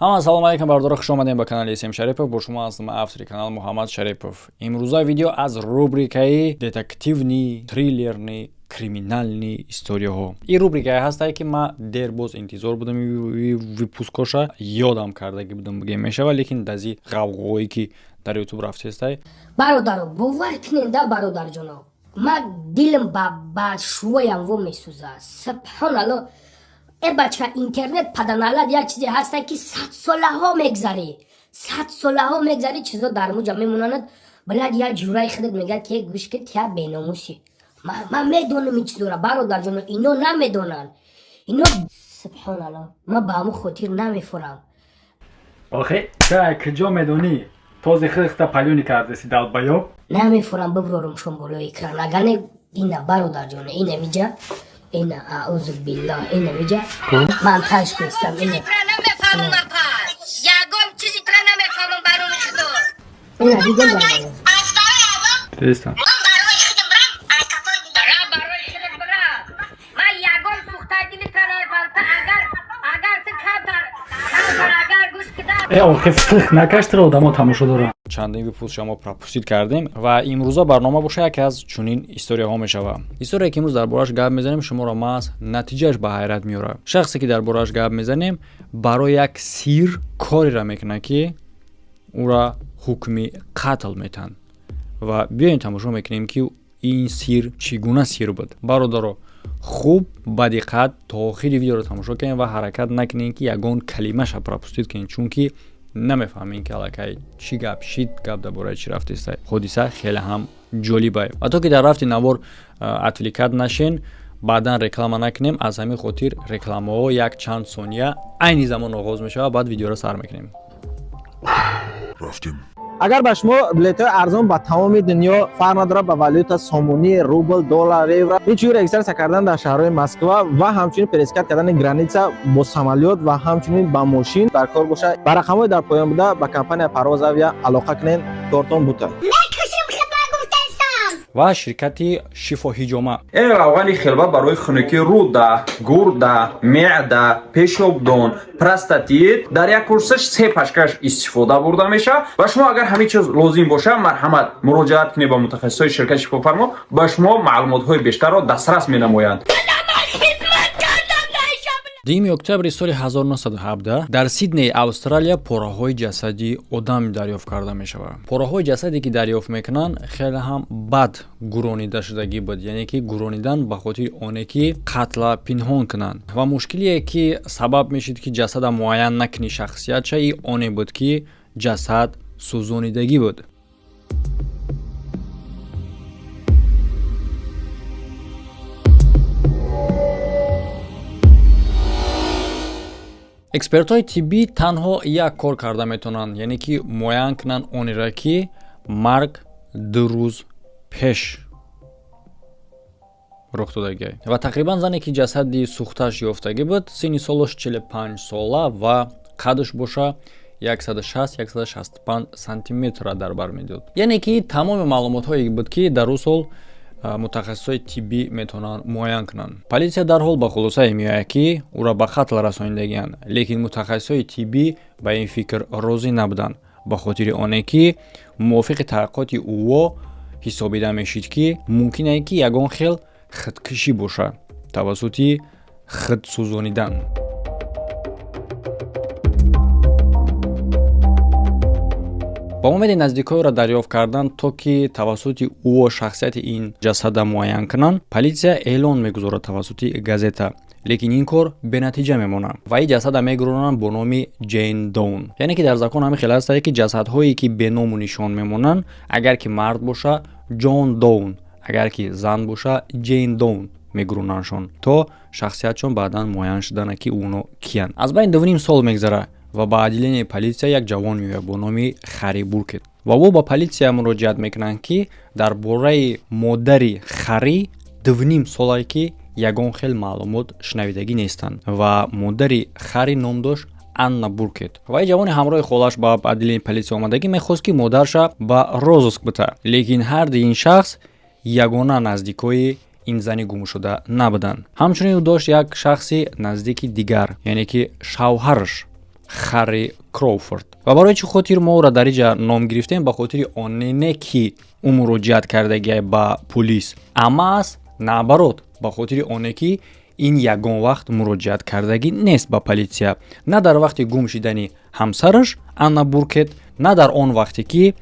Ҳама ассалому алайкум, бародаро, хуш омадем ба канали Исм Шарипов. Бо шумо ҳастам автори канал Муҳаммад Шарипов. Имрӯза видео аз рубрикаи детективный, триллерный, криминальный историяҳо. Ин рубрикае ҳастае, ки ман дер боз интизор будам, выпускоша ёдам кардаги будам, бигем мешава, лекин дази ғавғое ки дар Ютуб рафтестай. Бародаро, бовар кунед да, бародарҷоно, ман дилам ба шувоям во месӯзад. Субҳоналло, э бача, интернет паданалад як чизе ҳаста, ки садсолаҳо мегзарӣ, садсолаҳо мегзарӣ, чизо дар муҷа мемонанд. Блад, як ҷураи худат мегӯяд, ки гӯш ки, тя беномусӣ. Ман медонам ин чизора, бародарҷоно, ино намедонанд, ино. Субҳоналло, ман ба ҳамун хотир намефурам. Охе, та куҷо медонӣ? Този хихта палёни кардеси, долбоёб. Намефурам, биброрум шон болои экран, агар не. Ина, бародарҷоно, ина миҷа, ина, аузу биллоҳ, ина миҷа ман таш кестам, ина. Намефаҳмам, апа, ягон чизи тра намефаҳмам, барои худо. Ина, дидем, бародар. Аз барои авом. Дидистам. Ман барои худам брам, аз кафои бра, барои худам бра. Ман ягон сухтаи дили тра намефаҳмам. Та агар ту камтар камтар агар гӯш кида. Э, охе, фих накаш, тра одамо тамошо доранд. Чандин выпуск шумо пропустить кардем ва имрӯза барнома боша яке аз чунин историяҳо мешавад. История, ки имрӯз дар борааш гап мезанем, шуморо маҳз натиҷааш ба ҳайрат меорад. Шахсе, ки дар борааш гап мезанем, барои як сир кореро мекунад, ки ӯра ҳукми қатл метаҳанд. Ва биёем, тамошо мекунем, ки ин сир чӣ гуна сир буд. Бародаро, хуб ба диққат то охири видеоро тамошо кунем ва ҳаракат накунем, ки ягон калимаша пропустить кунем, чунки намефаҳмем, ки аллакай чӣ гап шид, гап дар бораи чӣ рафтеста. Ҳодиса хеле ҳам ҷолибае ва то ки дар рафти навор отвлекать нашен, баъдан реклама накунем, аз ҳамин хотир рекламаҳо як чанд сония айни замон оғоз мешавад, баъд видеоро сар мекунем. Рафтем. Агар ба шумо билетҳои арзон ба тамоми дунё, фарқ надорад ба валюта сомонӣ, рубл, доллар, евро, инчунин регистрация кардан дар шаҳрҳои Москва ва ҳамчунин пересекать кардани граница бо самолёт ва ҳамчунин ба мошин дар кор бошад, ба рақамҳои дар поён буда ба компания Парвоз Авиа алоқа кунед, кортон бута. Мекушим худро, гуфтаистам. Ва ширкати Шифоҳиҷома. Ин равғани хелба барои хунукии рӯда, гурда, меъда, пешобдон, простатит дар як курсаш се пачкаш истифода бурда мешавад. Ва шумо агар ҳамин чиз лозим бошад, марҳамат, муроҷиат кунед ба мутахассисои ширкати Шифофармо, ба шумо маълумотҳои бештарро дастрас менамоянд. Хизмат кардам даишаб. 2 октябри соли 1917 дар Сиднеи Австралия пораҳои ҷасади одам дарёфт карда мешавад. Пораҳои ҷасаде, ки дарёфт мекунанд, хеле ҳам бад гуронида шудагӣ буд, яъне ки гуронидан ба хотири оне, ки қатла пинҳон кунанд. Ва мушкилие, ки сабаб мешид, ки ҷасада муайян накунӣ шахсиятша, и оне буд, ки ҷасад сӯзонидагӣ буд. Экспертҳои тиббӣ танҳо як кор карда метавонанд, яъне ки муайян кунанд онеро, ки марг 2 рӯз пеш рух додагӣ. Ва тақрибан зане, ки ҷасади сӯхтааш ёфтагӣ буд, синни солаш 45 сола ва қадаш боша 160-165 сантиметрра дар бар медод. Яъне ки тамоми маълумотҳое буд, ки дар ӯ сол мутахассисои тиббӣ метавонанд муайян кунанд. Полисия дарҳол ба хулосае меояд, ки ӯро ба қатл расонидагианд, лекин мутахассисои тиббӣ ба ин фикр розӣ набуданд, ба хотири оне ки мувофиқи таҳқиқоти ӯо ҳисобида мешид, ки мумкин ае, ки ягон хел худкушӣ бошад тавассути худсӯзонидан. Ба умеди наздикҳоеро дарёфт кардан, то ки тавассути ӯо шахсияти ин ҷасада муайян кунанд, полисия эълон мегузорад тавассути газета, лекин ин кор бенатиҷа мемонад ва ин ҷасада мегуронанд бо номи Ҷейн Доун. Яъне ки дар закон ҳамин хел ҳастае, ки ҷасадҳое, ки беному нишон мемонанд, агар ки мард боша, Ҷон Доун, агар ки зан боша, Ҷейн Доун мегуронандшон, то шахсиятшон баъдан муайян шудана, ки уно киянд. Аз байни 2,5 сол мегзарад ва ба отделенияи полисия як ҷавон меояд бо номи Хари Буркет ва ӯ ба полисия муроҷиат мекунанд, ки дар бораи модари Хари 2,5 солае, ки ягон хел маълумот шунавидагӣ нестанд. Ва модари Хари ном дошт Анна Буркет. Ва ин ҷавони ҳамроҳи холаш ба отделенияи полисия омадагӣ мехост, ки модарша ба розыск бита, лекин ҳарди ин шахс ягона наздикои ин зани гумшуда набуданд. Ҳамчунин ӯ дошт як шахси наздики дигар, яъне ки шавҳараш. Харри Кроуфорд. Ва барои чӣ хотир мо ӯро дар инҷа ном гирифтем? Ба хотири оне не, ки ӯ муроҷиат кардагиай ба пулис, амма аст, наоборот, ба хотири оне ки ин ягон вақт муроҷиат кардагӣ нест ба политсия, на дар вақти гум шидани ҳамсараш Анна Буркет, на дар он вақте ки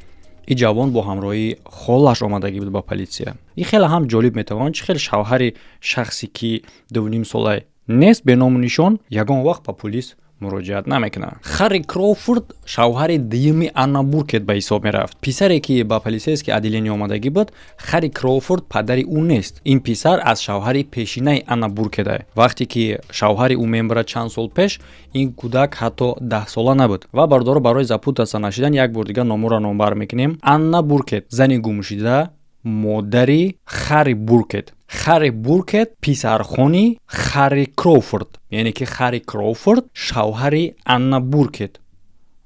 и ҷавон бо ҳамроҳии холаш омадагӣ буд ба политсия. Ин хеле ҳам ҷолиб метавонад, чӣ хел шавҳари шахсе, ки 2,5 сола нест, беному нишон, ягон вақт ба пулис муроҷиат намекунад. Харри Кроуфорд шавҳари дуюми Анна Буркет ба ҳисоб мерафт. Писаре, ки ба полицейский отделение омадагӣ буд, Харри Кроуфорд падари ӯ нест. Ин писар аз шавҳари пешинаи Анна Буркета. Вақте ки шавҳари ӯ мемирад чанд сол пеш, ин кӯдак ҳатто 10-сола набуд. Ва, бародаро, барои запутаться нашидан, як бор дигар номуро номбар мекунем: Анна Буркет, зани гумшида, модари Харри Буркет. Харри Буркет писархони Харри Кроуфорд, яъне ки Харри Кроуфорд шавҳари Анна Буркет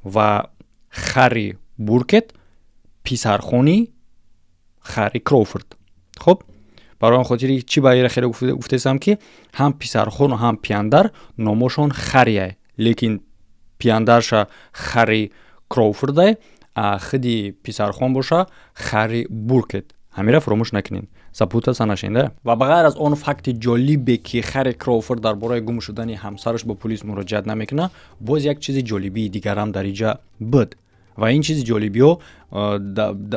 ва Харри Буркет писархони Харри Кроуфорд. Хуб, барои он хотири чӣ ба ира хеле гуфтесам, ки ҳам писархону ҳам пияндар номошон Харриай, лекин пияндарша Харри Кроуфордай, а худи писархон боша Харри Буркет. Ҳамира фуромӯш накунед, запутаться нашинда. Ва ба ғайр аз он факти ҷолибе, ки Харри Кроуфорд дар бораи гум шудани ҳамсараш ба пулис муроҷиат намекунад, боз як чизи ҷолибии дигарам дар инҷа буд ва ин чизи ҷолибиҳо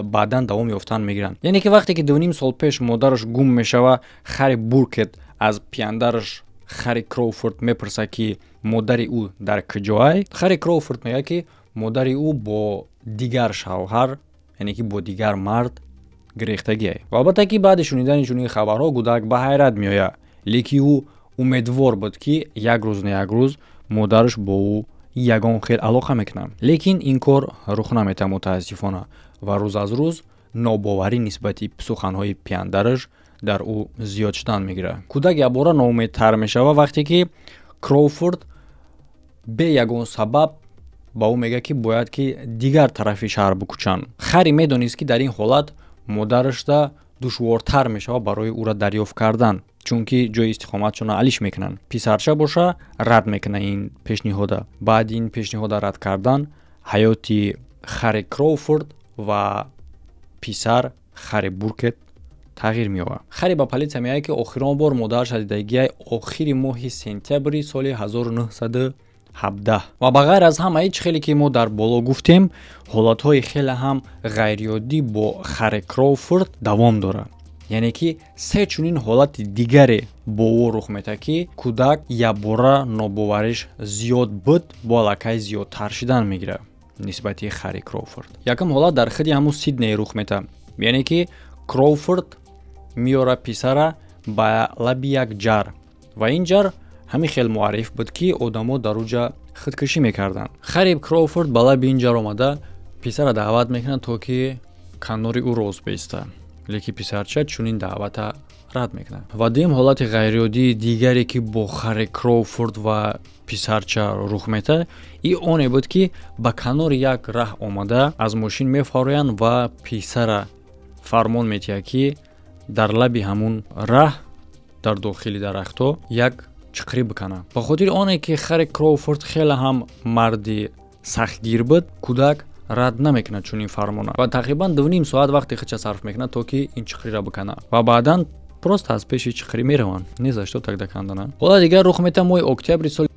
баъдан давом ёфтан мегиранд. Яъне ки вақте ки 2,5 сол пеш модараш гум мешава, Харри Буркет аз пияндараш Харри Кроуфорд мепурсад, ки модари ӯ дар куҷоай. Харри Кроуфорд мегӯяд, ки модари ӯ бо дигар шавҳар, яъне ки бо дигар мард гирехтагиай. Ва албатта ки баъди шунидани чунин хабарҳо кӯдак ба ҳайрат меояд, лекин ӯ умедвор буд, ки як рӯз не як рӯз модараш бо ӯ ягон хел алоқа мекунад. Лекин ин кор рух наметавад, мутаассифона, ва рӯз аз рӯз нобоварӣ нисбати суханҳои пияндараш дар ӯ зиёд шудан мегирад. Кӯдак якбора ноумедтар мешавад, вақте ки Кроуфорд бе ягон сабаб ба ӯ мегӯяд, ки бояд ки дигар тарафи шаҳр бикӯчанд. Харри медонист, ки дар ин ҳолат модарашда душвортар мешавад барои ӯра дарёфт кардан, чунки ҷои истиқоматшонро алиш мекунанд. Писарча боша рад мекунад ин пешниҳода. Баъди ин пешниҳода рад кардан, ҳаёти Харри Кроуфорд ва писар Харри Буркет тағйир меёбад. Харри ба полиция мегӯяд, ки охирон бор модараша дидагиай охири моҳи сентябри соли 1917. Ва ба ғайр аз ҳамаи чӣ хеле ки мо дар боло гуфтем, ҳолатҳои хеле ҳам ғайриоддӣ бо Харри Кроуфорд давом дорад, яъне ки се чунин ҳолати дигаре бо ӯ рух метаҳад, ки кӯдак якбора нобовариш зиёд буд, бо аллакай зиёдтар шидан мегирад нисбати Харри Кроуфорд. Якум ҳолат дар худи ҳамун Сидней рух метаҳад, яъне ки Кроуфорд меорад писара ба лаби як ҷар ва ин ҷар ҳамин хел муарриф буд, ки одамо дар уҷа худкушӣ мекарданд. Харри Кроуфорд ба лаби ин ҷар омада, писара даъват мекунад, то ки канори ӯ рост беистад, лекин писарча чунин даъвата рад мекунад. Ва дуюм ҳолати ғайриоддии дигаре, ки бо Харри Кроуфорд ва писарча рух метаҳад, и оне буд, ки ба канори як раҳ омада, аз мошин мефароянд ва писара фармон метиҳад, ки дар лаби ҳамун раҳ, дар дохили дарахтҳо як чиқрӣ биканад. Ба хотири оне ки Харри Кроуфорд хеле ҳам марди сахтгир буд, кӯдак рад намекунад чунин фармона ва тақрибан 2,5 соат вақти худша сарф мекунад, то ки ин чиқриро биканад, ва баъдан просто аз пеши чиқрӣ мераванд. Не за что тогда кандана. Ҳолат дигар рух метаҳад моҳи октябри соли,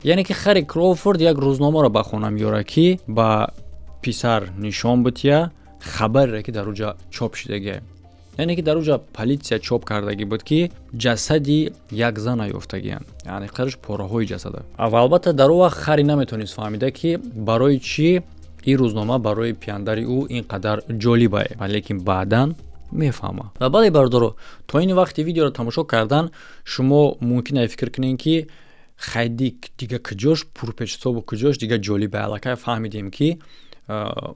яъне ки Харри Кроуфорд як рӯзномаро ба хона меорад, ки ба писар нишон бития хабареро, ки дар уҷа чоп шидагия, яъне ки дар уҷа полиция чоп кардагӣ буд, ки ҷасади як зана ёфтагиянд, яъне қариш пораҳои ҷасада. Ва албатта дар он вақт Харри наметавонист фаҳмида, ки барои чӣ ин рӯзнома барои пияндари ӯ ин қадар ҷолибае, лекин баъдан мефаҳмад. Ва бале, бародаро, то ин вақти видеоро тамошо кардан шумо мумкин ае фикр кунед, ки хайди дига куҷош пурпечтобу куҷош дига ҷолибе, аллакай фаҳмидем, ки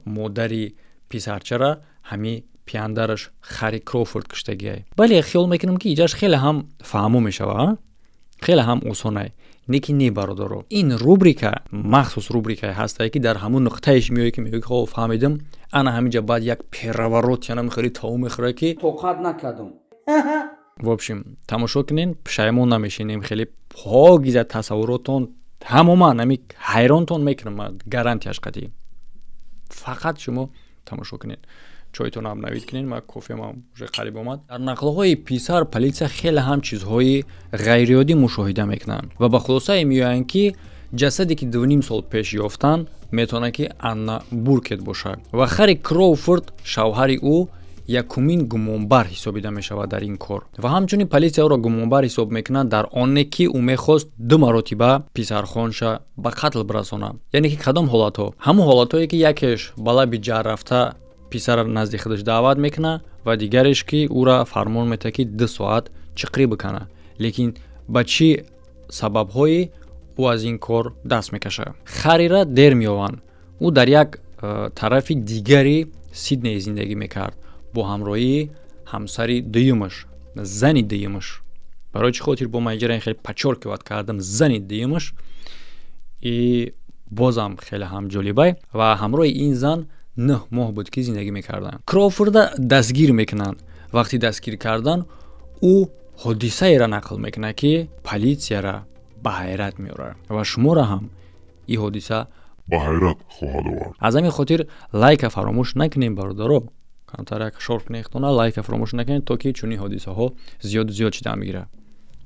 модари писарчара ҳами пияндараш Харри Кроуфорд куштагиай. Бале, хиёл мекунам, ки иҷаш хеле ҳам фаҳмо мешава, хеле ҳам осонай. Лекин не, бародаро, ин рубрика махсус рубрикае ҳастае, ки дар ҳамун нуқтаеш меояд, ки мегӯяд, хо фаҳмидам, ана ҳаминҷа баъд як переворот, яна хеле таву мехӯрад, ки тоқат накардам. В общем, тамошо кунен, пушаймон намешинем. Хеле покиза тасаввуротон. Тамоман ами ҳайронтон мекунам, гарантияш қатъӣ. Фақат шумо тамошо кунед, чойтонам навид кунед, ма кофемам уже қариб омад. Дар нақлҳои писар полисия хеле ҳам чизҳои ғайриоддӣ мушоҳида мекунанд ва ба хулосае меоянд, ки ҷасаде, ки 2,5 сол пеш ёфтанд, метавонад, ки Анна Буркет бошад ва Хари Кроуфорд, шавҳари ӯ, якумин гумонбар ҳисобида мешавад дар ин кор. Ва ҳамчунин полисия ӯро гумонбар ҳисоб мекунад дар оне, ки ӯ мехост ду маротиба писархонша ба қатл бирасонад. Яъне ки кадом ҳолатҳо? Ҳамон ҳолатҳое, ки якеш ба лаби ҷар рафта, писара назди худаш даъват мекунад ва дигареш, ки ӯра фармон метаҳад, ки 2 соат чиқрӣ биканад. Лекин ба чӣ сабабҳое ӯ аз ин кор даст мекашад? Харира дер меёванд. Ӯ дар як тарафи дигари Сидней зиндагӣ мекард бо ҳамроҳии ҳамсари дуюмаш, зани дуюмаш. Барои чӣ хотир бо майҷара хеле подчёркивать кардам зани дуюмаш? И бозам хеле ҳам ҷолибай. Ва ҳамроҳи ин зан 9 моҳ буд, ки зиндагӣ мекарданд. Кроуфорда дастгир мекунанд. Вақти дастгир кардан ӯ ҳодисаеро нақл мекунад, ки полисияра ба ҳайрат меорад ва шуморо ҳам ин ҳодиса ба ҳайрат хоҳад овард. Аз ҳамин хотир лайка фаромӯш накунем, бародаро. Камтар як шор кунехтона, лайка фаромӯш накунед, то ки чунин ҳодисаҳо зиёду зиёд шида мегирад.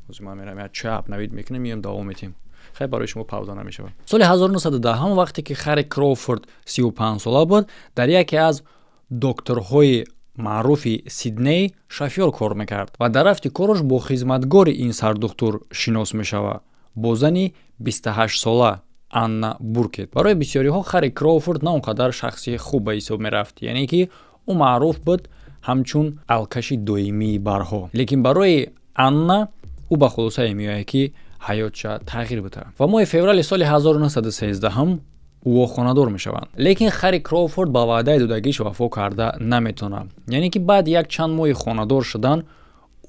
Ҳозир ман мерам, як чап навид мекунем, меоем, давом метиҳем. Хай, барои шумо пауза намешавад. Соли 1910, вақте ки Хари Кроуфорд 35 сола буд, дар яке аз докторҳои маъруфи Сидней шофёр кор мекард ва дар рафти кораш бо хизматгори ин сардухтур шинос мешавад, бо зани 28 сола Анна Буркет. Барои бисёриҳо Хари Кроуфорд на он қадар шахси хуб ба ҳисоб мерафт, яъне ки ӯ маъруф буд ҳамчун алкаши доимии барҳо. Лекин барои Анна ӯ ба хулосае меояд, ки ҳаётша тағйир бидиҳад, ва моҳи феврали соли 1913 ӯ хонадор мешаванд. Лекин Хари Кроуфорд ба ваъдаи додагиш вафо карда наметавонад, яъне ки баъд як чанд моҳи хонадор шудан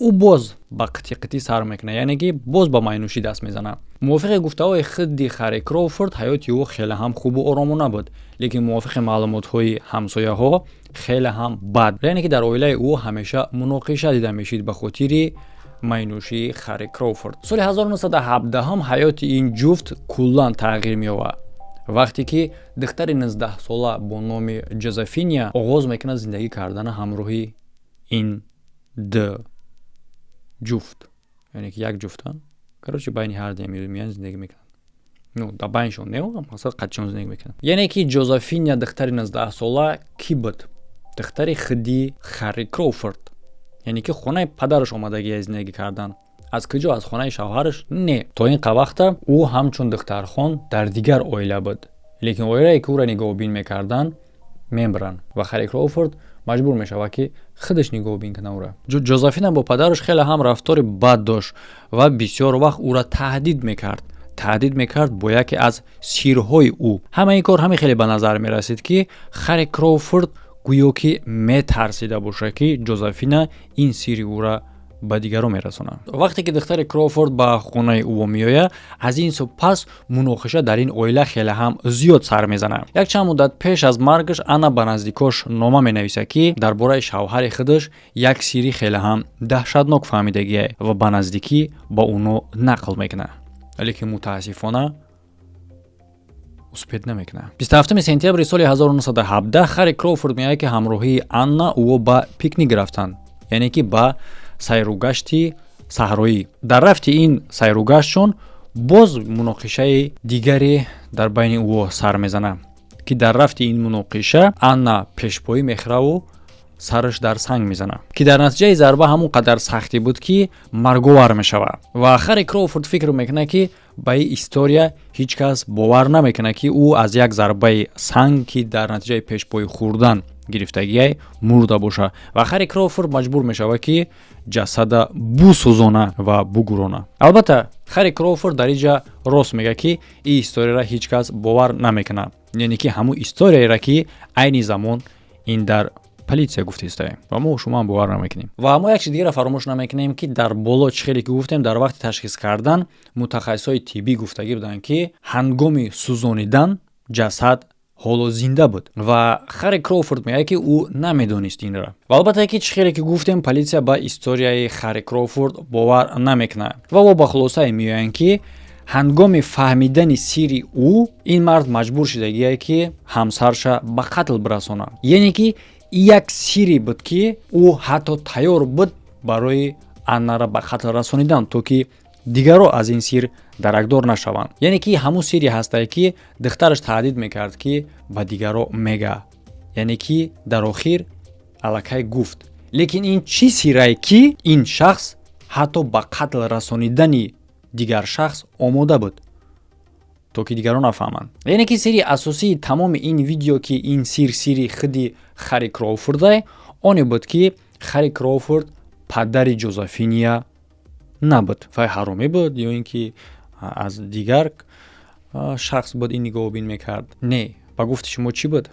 ӯ боз ба қитӣ-қитӣ сар мекунад, яъне ки боз ба майнӯшӣ даст мезанад. Мувофиқи гуфтаҳои худди Хари Кроуфорд, ҳаёти ӯ хеле ҳам хубу оромона буд, лекин мувофиқи маълумотҳои ҳамсояҳо хеле ҳам бад, яъне ки дар оилаи ӯ ҳамеша муноқиша дида мешид ба хотири майнӯшии Хари Кроуфорд. Соли 1917 ҳаёти ин ҷуфт куллан тағйир меёбад, вақте ки духтари 19-сола бо номи Ҷозефиния оғоз мекунад зиндагӣ кардана ҳамроҳи ин д ҷуфт, яъне ки як ҷуфта. Короче, байни ҳар меян, зиндагӣ мекунанд. Ну, дар байншон не, мақсад қатишон зиндагӣ мекунанд. Яъне ки Ҷозефиния, духтари 19-сола, кӣ буд? Духтари худи Харри Кроуфорд, яъне ки хонаи падараш омадагия зиндагӣ кардан. Аз куҷо? Аз хонаи шавҳараш не. То ин вақта ӯ ҳамчун духтархон дар дигар оила буд, лекин оилае, ки ӯро нигоҳубин мекарданд, мемиранд ва Харри Кроуфорд маҷбур мешавад, ки худаш нигоҳубин кунад ӯра. Ҷозефина бо падараш хеле ҳам рафтори бад дошт ва бисёр вақт ӯра таҳдид мекард, таҳдид мекард бо яке аз сирҳои ӯ. Ҳамаи кор ҳамин хеле ба назар мерасид, ки Харри Кроуфорд гӯё ки метарсида бошад, ки Ҷозефина ин сири ӯра ба дигарон мерасонад. Вақте ки духтари Кроуфорд ба хонаи ӯ меояд, аз ин суб пас муноқиша дар ин оила хеле ҳам зиёд сар мезанад. Як чанд муддат пеш аз маргаш Анна ба наздикош нома менависад, ки дар бораи шавҳари худаш як сири хеле ҳам даҳшатнок фаҳмидагие ва ба наздикӣ ба ӯно нақл мекунад, лекин мутаассифона успеть намекунад. 27 сентябри соли 1917 Харри Кроуфорд меояд, ки ҳамроҳии Анна ӯ ба пикник рафтанд, яъне ки ба сайругашти саҳроӣ. Дар рафти ин сайругаштшон боз муноқишаи дигаре дар байни ӯ сар мезанад, ки дар рафти ин муноқиша Анна пешпоӣ мехӯраву сараш дар санг мезанад, ки дар натиҷаи зарба ҳамон қадар сахтӣ буд, ки марговар мешавад. Ва Харри Кроуфорд фикр мекунад, ки ба ин история ҳеҷ кас бовар намекунад, ки ӯ аз як зарбаи санг, ки дар натиҷаи пешпоӣ хӯрдан гирифтагиай, мурда бошад. Ва Харри Кроуфорд маҷбур мешавад, ки ҷасада бусӯзона ва бугурона. Албатта, Харри Кроуфорд дар инҷа рост мегӯяд, ки ин историяро ҳеҷ кас бовар намекунад, яъне ки ҳамун историяеро, ки айни замон ин дар полиция гуфтаистаем ва мо шумоам бовар намекунем. Ва мо як чиз дигарро фаромӯш намекунем, ки дар боло чӣ хеле ки гуфтем, дар вақти ташхис кардан мутахассисҳои тиббӣ гуфтагӣ буданд, ки ҳангоми сӯзонидан ҷасад ҳоло зинда буд. Ва Харри Кроуфорд мегӯяд, ки ӯ намедонист инро. Ва албатта, ки чӣ хеле ки гуфтем, полиция ба историяи Харри Кроуфорд бовар намекунад ва мо ба хулосае меоянд, ки Ҳангоми фаҳмидани сири ӯ ин мард маҷбур шидагие, ки ҳамсарша ба қатл бирасонад. Яъне ки як сире буд, ки ӯ ҳатто тайёр буд барои Аннара ба қатл расонидан, то ки дигарро аз ин сир даракдор нашаванд. Яъне ки ҳамун сире ҳастае, ки духтараш таҳдид мекард, ки ба дигарро мега. Яъне ки дар охир аллакай гуфт. Лекин ин чӣ сирае, ки ин шахс ҳатто ба қатл расонидани дигар шахс омода буд, то ки дигарон нафаҳманд? Яъне ки сири асосии тамоми ин видео, ки ин сир сири худи Хари Кроуфордай, оне буд, ки Хари Кроуфорд падари Ҷозефиния набуд. Вай ҳаромӣ буд ё ин ки аз дигар шахс буд, ин нигоҳубин мекард? Не, ба гуфти шумо чӣ буд?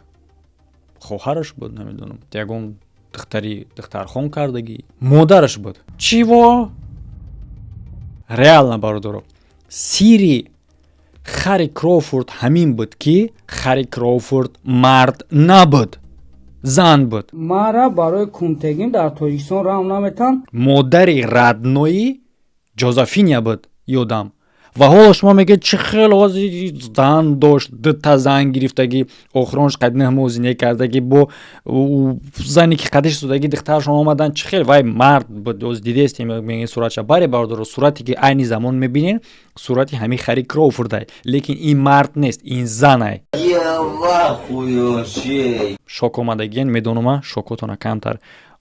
Хоҳараш буд, намедонам, ягон духтари духтархон кардагӣ, модараш буд? Чиво? Реально, бародаро, сири Хари Кроуфорд ҳамин буд, ки Хари Кроуфорд мард набуд, зан буд. Мара барои кунтегин дар Тоҷикистон раҳм наметан. Модари родной и Ҷозефиния буд ёдам. Ва ҳоло шумо мегӯед, чӣ хел ози зан дошт, дута зан гирифтагӣ, охиронш қад 9 моҳ зиндагӣ кардагӣ бо зане, ки қадиш судагӣ, духтарашон омадан, чӣ хел вай мард буд? Оз дидестем, мегӯед суратша. Баре, бародаро, сурате, ки айни замон мебинен, сурати ҳамин Хари Кроуфордай, лекин ин мард нест, ин занай. Шок омадагиен, медонума, шокотона камтар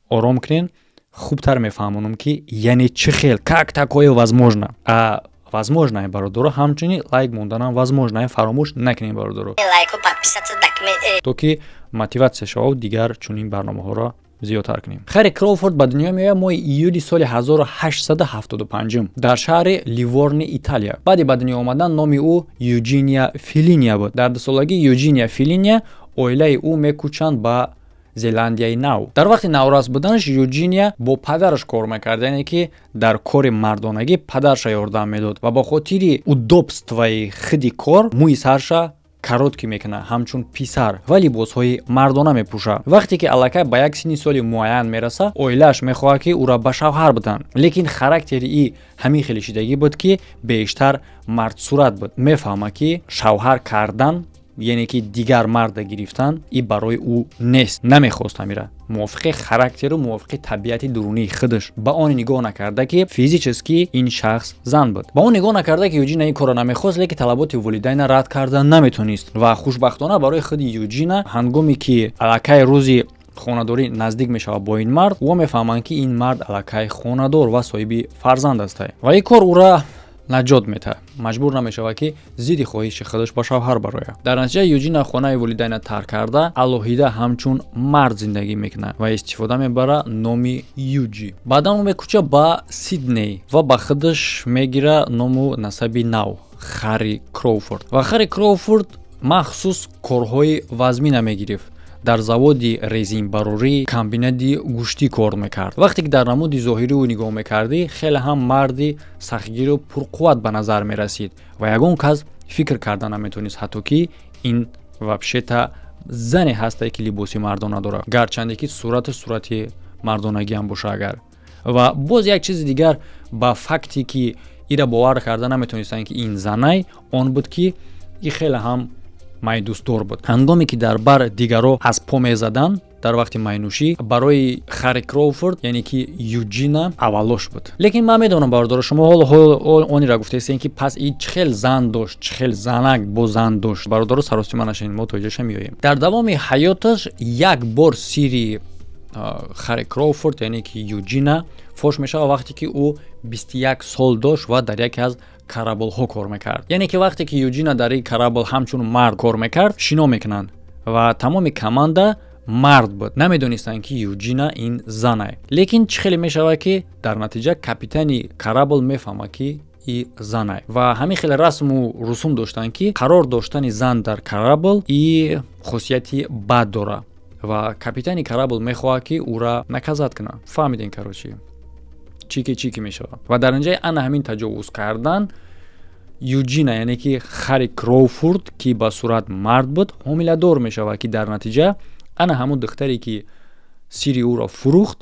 ором кунен, хубтар мефаҳмонам, ки яъне чӣ хел, как такое возможно. А возможно, бародаро, ҳамчунин лайк монданам возможно, фаромӯш накунем, бародаро, то ки мотиватсия шавад, дигар чунин барномаҳоро зиёдтар кунем. Хари Кроуфорд ба дунё меояд моҳи июли соли 1875 дар шаҳри Ливорни, Италия. Баъди ба дунё омадан номи ӯ Юҷиния Филиния буд. Дар дусолагӣ Юҷиния Филиния оилаи ӯ мекӯчанд ба Зеландияи Нав. Дар вақти наврас буданаш Юҷиния бо падараш кор мекард, яъне ки дар кори мардонагӣ падарша ёрдам медод, ва ба хотири удобство и худи кор мӯи сарша короткий мекунад ҳамчун писар ва либосҳои мардона мепӯшад. Вақте ки аллакай ба як синни соли муайян мераса, оилааш мехоҳад, ки ӯра ба шавҳар биданд, лекин характери и ҳамин хеле шидагӣ буд, ки бештар мардсурат буд. Мефаҳмад, ки шавҳар кардан, яъне ки дигар марда гирифтан, и барои ӯ нест, намехост ҳамира, мувофиқи характеру мувофиқи табиати дурунии худаш, ба он нигоҳ накарда, ки физически ин шахс зан буд. Ба он нигоҳ накарда, ки Юҷина ин корро намехост, лекин талаботи волидайна рад карда наметонист. Ва хушбахтона барои худи Юҷина, ҳангоме ки аллакай рӯзи хонадорӣ наздик мешавад бо ин мард, ӯ мефаҳманд, ки ин мард аллакай хонадор ва соҳиби фарзанд аст, ва ин кор ӯра наҷот метаҳад, маҷбур намешавад, ки зидди хоҳиши худаш ба шавҳар барояд. Дар натиҷа Юҷина хонаи волидайна тарк карда, алоҳида ҳамчун мард зиндагӣ мекунад ва истифода мебарад номи Юҷи. Баъдан ӯ мекӯча ба Сидней ва ба худаш мегира ному насаби нав, Хари Кроуфорд. Ва Хари Кроуфорд махсус корҳои вазмина мегирифт, дар заводи резинбарорӣ, комбинати гӯштӣ кор мекард. Вақте ки дар намуди зоҳирӣ ӯ нигоҳ мекардӣ, хеле ҳам марди сахтгиру пурқувват ба назар мерасид ва ягон кас фикр карда наметавонист ҳатто, ки ин вообще-то зане ҳастае, ки либоси мардона дорад, гарчанде ки сураташ сурати мардонагиам боша агар. Ва боз як чизи дигар, ба факте ки ира бовар карда наметавонистанд, ки ин занай, он буд, ки и хеле ҳам майдӯстдор буд. Ҳангоме ки дар бар дигарро аз по мезаданд дар вақти майнӯшӣ, барои Хари Кроуфорд, яъне ки Юҷина, аввалош буд. Лекин ман медонам, бародаро, шумо ҳоло онира гуфтаистем, ки пас и чӣ хел зан дошт, чӣ хел занак бо зан дошт? Бародаро, саросима нашавед, мо то иҷоша меоем. Дар давоми ҳаёташ як бор сири Хари Кроуфорд, яъне ки Юҷина, фош мешавад, вақте ки ӯ 21 сол дошт ва дар яке аз корабль ҳо кор мекард. Яъне ки вақте ки Юҷина дар ин корабль ҳамчун мард кор мекард, шино мекунанд ва тамоми команда мард буд, намедонистанд, ки Юҷина ин занай. Лекин чӣ хеле мешавад, ки дар натиҷа капитани корабль мефаҳмад, ки и занай. Ва ҳамин хеле расму русум доштанд, ки қарор доштани зан дар корабль и хусусияти бад дорад, ва капитани корабль мехоҳад, ки ӯра наказать кунад. Фаҳмидем, короче, чики чики мешавад. Ва дар инҷаи ана ҳамин таҷовуз кардан Юҷина, яъне ки Хари Кроуфорд, ки ба сурат мард буд, ҳомиладор мешавад, ки дар натиҷа ана ҳамун духтаре, ки сири ӯро фурӯхт,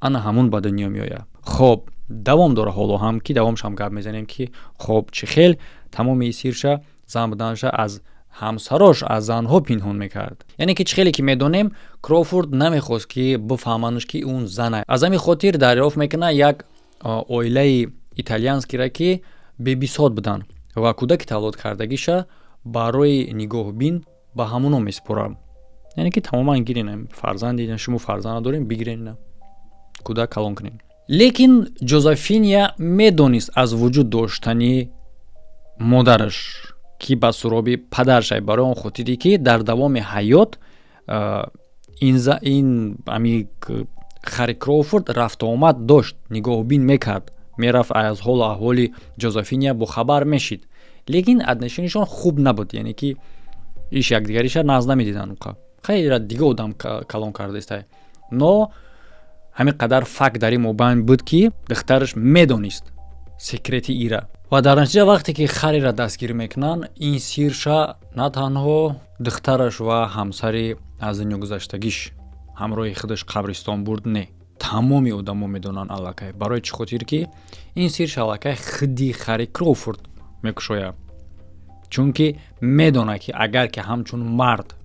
ана ҳамун ба дунё меояд. Хоб, давом дора ҳоло ҳам, ки давомшам гап мезанем, ки хоб, чӣ хел. Тамоми сирша, зан буданша аз ҳамсарош, аз занҳо пинҳон мекард. Яъне ки чӣ хеле ки медонем, Кроуфорд намехост, ки бифаҳманаш, ки он зана. Аз ҳамин хотир дарёфт мекунад як оилаи итальянскиро, ки бебисот буданд, ва кӯдаки тавлод кардагиша барои нигоҳбин ба ҳамоно месупорад. Яъне ки тамоман гирен фарзанди шумо, фарзанд надорем, бигирен, ина кӯдак калон кунем. Лекин Ҷозефиния медонист аз вуҷуд доштани модараш, ки ба суроби падаршай, барои он хотире ки дар давоми ҳаёт ин ами Хари Кроуфорд рафтуомад дошт, нигоҳубин мекард, мерафт, аз ҳолу аҳволи Ҷозефиния бохабар мешид. Лекин отношениашон хуб набуд, яъне ки иш якдигариша нағз намедиданд. Хайра, дига одам калон кардаистай. Но ҳамин қадар факт дар ин мобайн буд, ки духтараш медонист секрети ира. Ва дар натиҷа, вақте ки Хариро дастгир мекунанд, ин сирша на танҳо духтараш ва ҳамсари аз дунё гузаштагиш ҳамроҳи худаш қабристон бурд, не, тамоми одамо медонанд аллакай. Барои чӣ хотир ки ин сирша аллакай худи Хари Кроуфорд мекушояд? Чунки медонад, ки агар ки ҳамчун мард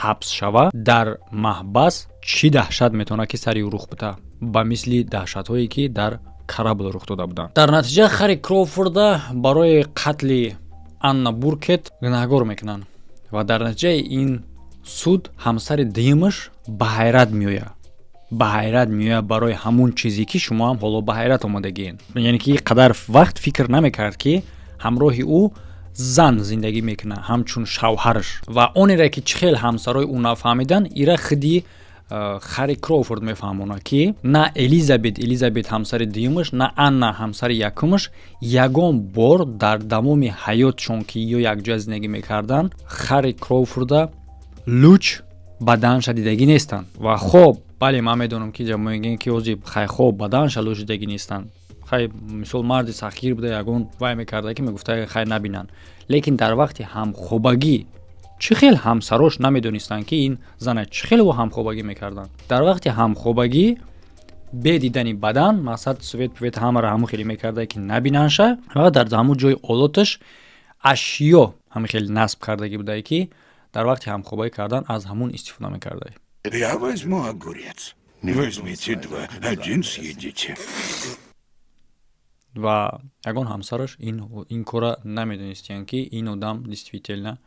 ҳабс шава, дар маҳбас чӣ даҳшат метавонад ки сари ӯ рух бита, ба мисли даҳшатҳое, ки дар корабль рух дода буданд. Дар натиҷа Хари Кроуфорда барои қатли Анна Буркет гунаҳгор мекунанд ва дар натиҷаи ин суд ҳамсари дуюмаш ба ҳайрат меояд, ба ҳайрат меояд барои ҳамун чизе, ки шумо ҳам ҳоло ба ҳайрат омодагиен. Яъне ки қадар вақт фикр намекард, ки ҳамроҳи ӯ зан зиндагӣ мекунад ҳамчун шавҳараш. Ва онере ки чӣ хел ҳамсарои ӯ нафаҳмиданд, ира худи Хари Кроуфорд мефаҳмонад, ки на Элизабет, Элизабет ҳамсари дуюмаш, на Анна ҳамсари якумаш ягон бор дар давоми ҳаётшон, ки ё якҷоя зиндагӣ мекарданд, Хари Кроуфорда луч баданша дидагӣ нестанд. Ва хоб, бале, ман медонам, ки мегӯем, ки ози хай, хоб, баданша луч дидагӣ нестанд. Хай, мисол, марди сахтгир буда, ягон вай мекарда, ки мегуфта, хай, набинанд. Лекин дар вақти ҳамхобагӣ чӣ хел ҳамсарош намедонистанд, ки ин зана чӣ хел ӯ ҳамхобагӣ мекарданд? Дар вақти ҳамхобагӣ бе дидани бадан, мақсад, свет пвет ҳамаро ҳамун хеле мекарда, ки набинанша, ва дар ҳамун ҷои олоташ ашё ҳамин хеле насб кардагӣ будае, ки дар вақти ҳамхобагӣ кардан аз ҳамун истифода мекарда. Я возьму огурец. Возьмите два, один съедите. Ва ягон ҳамсараш ин кора намедонистиянд, ки ин одам действительно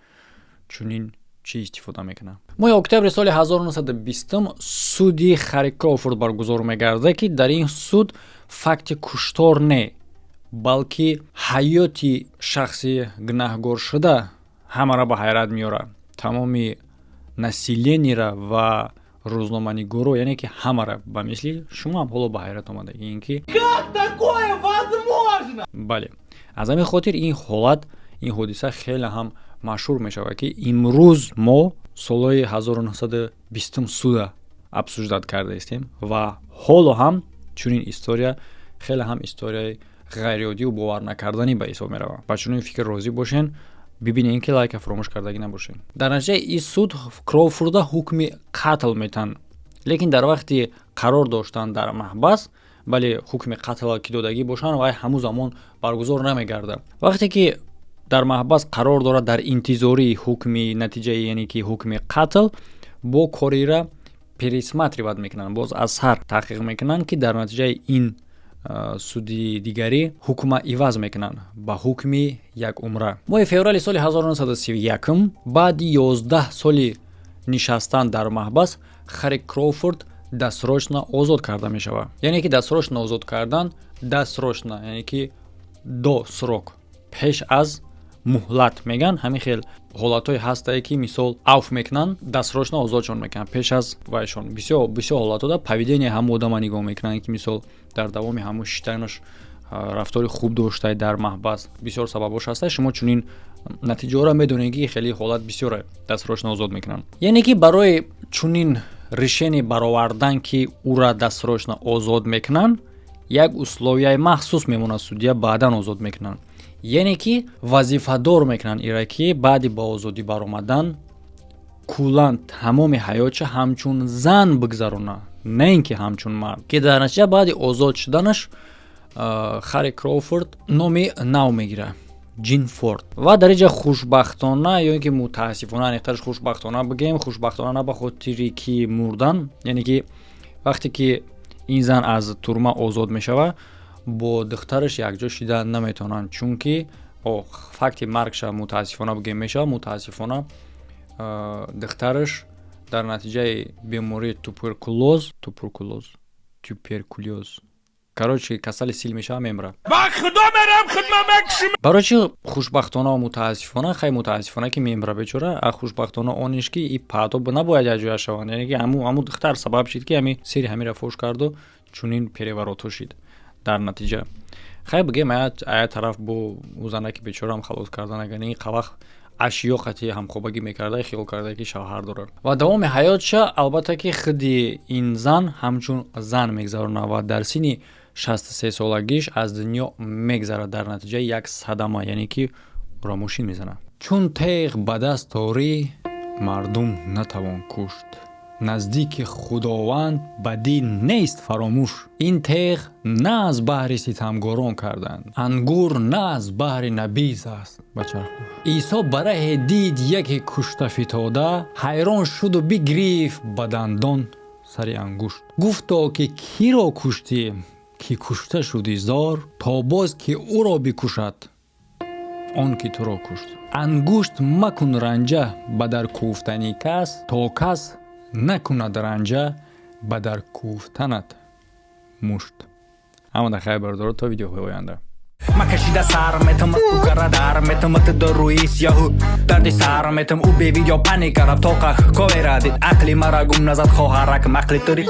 чунин чӣ истифода мекунад. Моҳи октябри соли 1920 суди Хари Кроуфорд баргузор мегардад, ки дар ин суд факти куштор не, балки ҳаёти шахси гунаҳгоршуда ҳамаро ба ҳайрат меорад, тамоми населениера ва рӯзноманигоро, яъне ки ҳамара ба мисли шумо ҳам ҳоло ба ҳайрат омадагиен, ки бале, аз ҳамин хотир ин ҳолат, ин ҳодиса хеле ҳам машҳур мешавад, ки имрӯз мо солҳои 1920 суда обсуждать кардаистем ва ҳоло ҳам чунин история хеле ҳам историяи ғайриоддию боварнакарданӣ ба ҳисоб меравад. Ба чунин фикр розӣ бошен, бибинем, ки лайка фуромӯш кардагӣ набошед. Дар натиҷаи ин суд Кроуфорда ҳукми қатл метаҳанд. Лекин дар вақти қарор доштан дар маҳбас, бале, ҳукми қатл ки додагӣ бошанд, вай ҳамун замон баргузор намегардад. Вақте ки дар маҳбас қарор дорад, дар интизории ҳукми натиҷаи, яъне ки ҳукми қатл, бо корира пересматривать мекунанд, боз аз сар таҳқиқ мекунанд, ки дар натиҷаи ин суди дигарӣ ҳукма иваз мекунанд ба ҳукми якумра. Моҳи феврали соли 1931, баъди 11 соли нишастан дар маҳбас, Хари Кроуфорд досрочно озод карда мешавад. Яъне ки досрочно озод кардан, досрочно, яъне ки до срок, пеш аз муҳлат меган. Ҳамин хел ҳолатҳое ҳастае, ки мисол авф мекунанд, досрочно озодшон мекунанд пеш аз вайшон. Бисёр бисёр ҳолатҳода поведение ҳамун одама нигоҳ мекунанд, ки мисол дар давоми ҳамун шиштанаш рафтори хуб доштае дар маҳбас. Бисёр сабабош ҳаста, шумо чунин натиҷаҳоро медонед, ки хеле ҳолат бисёре досрочно озод мекунанд. Яъне ки барои чунин решение баровардан, ки ӯра досрочно озод мекунанд, як условияи махсус мемонад судья, баъдан озод мекунанд. Яъне ки вазифадор мекунанд ира, ки баъди ба озодӣ баромадан куллан тамоми ҳаётша ҳамчун зан бигзаронад, на ин ки ҳамчун мард. Ки дар натиҷа баъди озод шуданаш Хари Кроуфорд номи нав мегирад. Ҷин Форд. Ва дар инҷа хушбахтона ё ин ки мутаассифона, аниқтараш хушбахтона бигӯем, хушбахтона на ба хотире ки мурдан, яъне ки вақте ки ин зан аз турма озод мешавад, бо духтараш якҷо шида наметавонанд, чунки факти маргша мутаассифона бигӯем мешавад. Мутаассифона, духтараш дар натиҷаи бемории туберкулёз, короче, касали сил мешавад, мемирад. Барои чи хушбахтона ва мутаассифона? Хай, мутаассифона ки мемира бечора, а хушбахтона онеш ки и паъдо набояд якҷоя шаванд, яъне ки ҳамун духтар сабаб шид, ки ҳами сири ҳамира фош карду чунин переворотҳо шид дар натиҷа. Хай, бигем, ая тараф бо ӯ занаки бечораам халос кардан, агар ин қавақ ашё қати ҳамхобагӣ мекарда, хиёл карда, ки шавҳар дорад. Ва давоми ҳаётша, албатта, ки худи ин зан ҳамчун зан мегзаронад ва дар синни 63 солагиш аз дунё мегзарад дар натиҷаи як садама, яъне ки ӯро мошин мезанад. Чун теғ ба даст орӣ, мардум натавон кушт, наздики Худованд бадӣ нест фаромӯш. Ин теғ на аз баҳри ситамгорон карданд, ангур на аз баҳри набиз аст. Бачархӯш Исо ба раҳе дид яке кушта фитода, ҳайрон шуду бигирифт ба дандон сари ангушт. Гуфто, ки киро куштӣ, ки кушта шудӣ зор, то боз ки ӯро бикушад он ки туро кушт. Ангушт макун ранҷа ба дар кӯфтани кас, то кас накунад ранҷа ба дар кӯфтанат мушт. Ҳамада хайр, бародаро, то видеоҳои оянда. Ма кашида сар метам, укара дар метам, ту рӯи сиёҳу дарди сар метам. Ӯ бевидео паника рафт, тоқа ковера дид, ақли мара гум назад, хоҳарак, мақли тури.